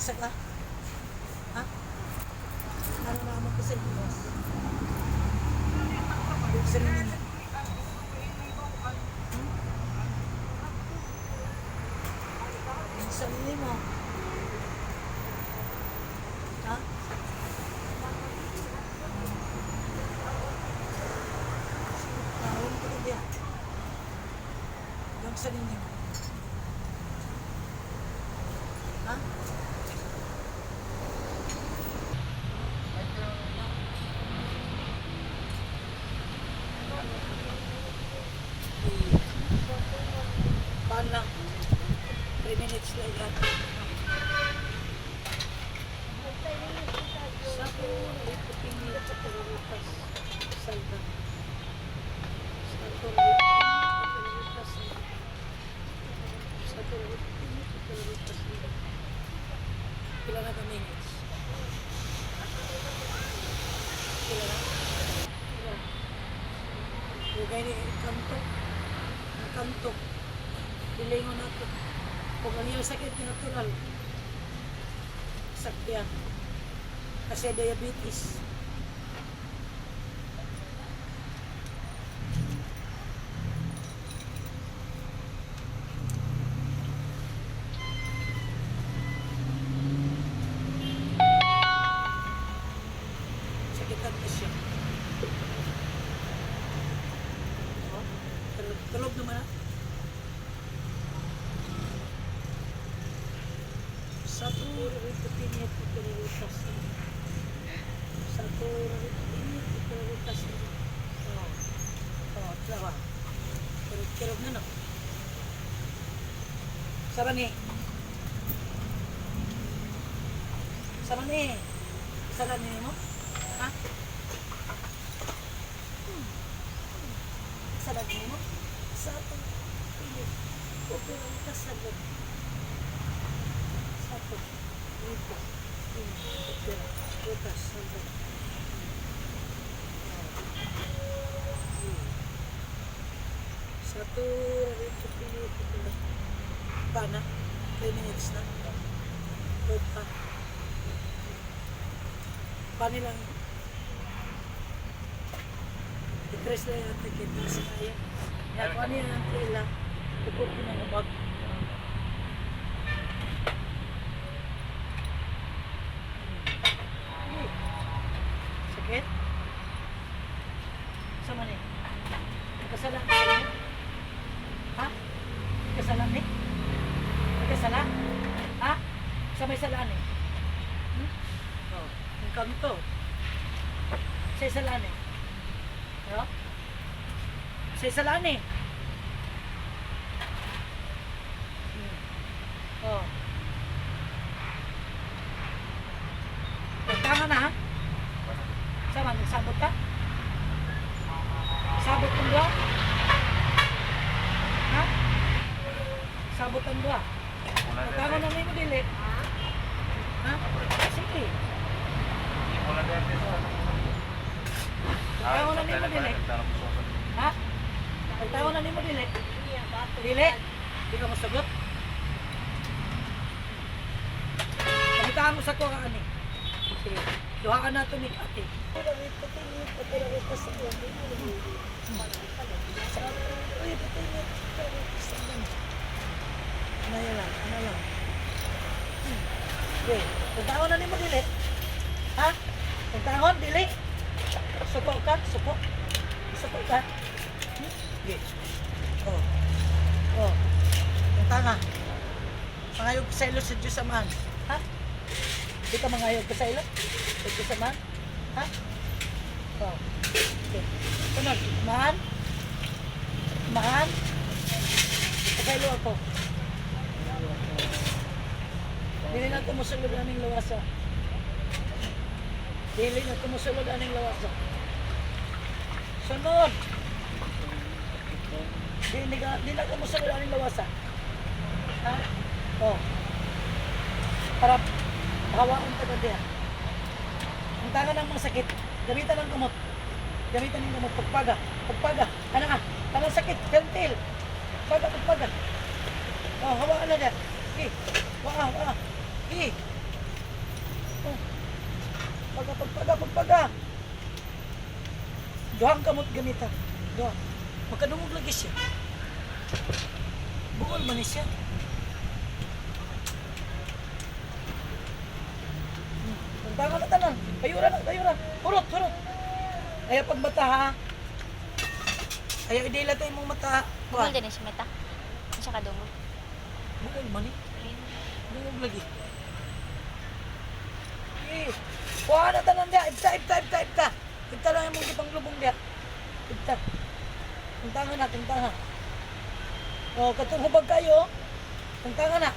Isa ka? Ha? Ano na mo kasi bukas? Sa ninyo. Hmm? Sa ninyo mo. Ha? Kaon ko din. Yung sa ninyo. Ha? Paano lang? 3 minutes lang yan. Sa ipinit sa pagkakas. Salda. Sa pagkakas. Sa pagkakas. Pila na ka minutes? Pila na? Pila. Ugay ni kanto. Ang kanto. Pilingon na to. Kung ang iyong sakit natural, sakyan. Kasi diabetes. Sakitan ko siya. Oh, tulog, tulog naman ah. Sa pinit pinilitas. Sa pinit pinilitas. Oh. Oh, tlawa. Pero kirog na no. Sara ni. Sara ni. Sara ni mo? Ha? Sara ni mo? Sa pinit pinilitas sa Satu, dua, tiga, empat, lima. Satu, sepuluh, sepuluh. Pa na? 3 minutes na. Wait pa. Paano lang? I-press lang yung ticket na sa kaya. Kaya kung ano yung ang lang, tukod ko ng umag. Sakit? Sa man eh? Nagkasala ka ni? Ha? Nagkasala ni? Nagkasala? Ha? Sa may salaan eh? Hmm? Oh, yung kanto. Sa isalaan eh. No? Sa isalaan eh. Oh. Tama na ha? Sama, nagsabot ka? Sabot ang dua? Ha? Sabot ang dua? Tama na may mo dili. Ha? Sige. Tama na nimo dili. Ha? Pagtawa na nimo dili. Dili. Di ka mosagot. Pagitahan mo sa kuha ani. Sige. Duha ka na to ni ate. Ano yan lang? Ano lang? Okay. Pagtawa na nimo dili. Ha? Pagtaon dili. Suko ka, suko. Suko ka. Hmm? Okay. Oh. Oh. Ang tanga. Mangayog ka sa ilo sa Diyos Amahan. Ha? Di ka mangayog ka sa ilo? Sa Diyos Amahan? Ha? Oh. Okay. Sunod. Amahan? Amahan? Sa ilo ako. Dili na kumusulod aning lawasa. Dili na kumusulod aning lawasa. Sunod. Di na kumusulod aning lawasa. Ha? Oh. Para hawaon ka na diya. Ang tanga ng mga sakit, gamitan ng gamot. Gamitan ng gamot, pagpaga, pagpaga. Ano ka? Tanang sakit, pentil. Paga, pagpaga. Oh, hawaan na diya. Okay. Waa, waa. Okay. Duhang kamot gamita. Duha. Makadungog lagi siya. Buol man ni siya. Tangtangan na tanan. Ayura na, ayura. Hurot, hurot. Ayaw pagmata ha. Ayaw idila tayo mong mata. Bukol din siya mata. Ano siya kadungog? Buol man eh. Dungog lagi. Eh, kuha na tanan diya. Ibta, ibta, ibta, ibta. Ibta lang yung mong ipanglubong diya. Ibta. Tangtangan na, tangtangan. O, katong hubag kayo. Tangtangan na.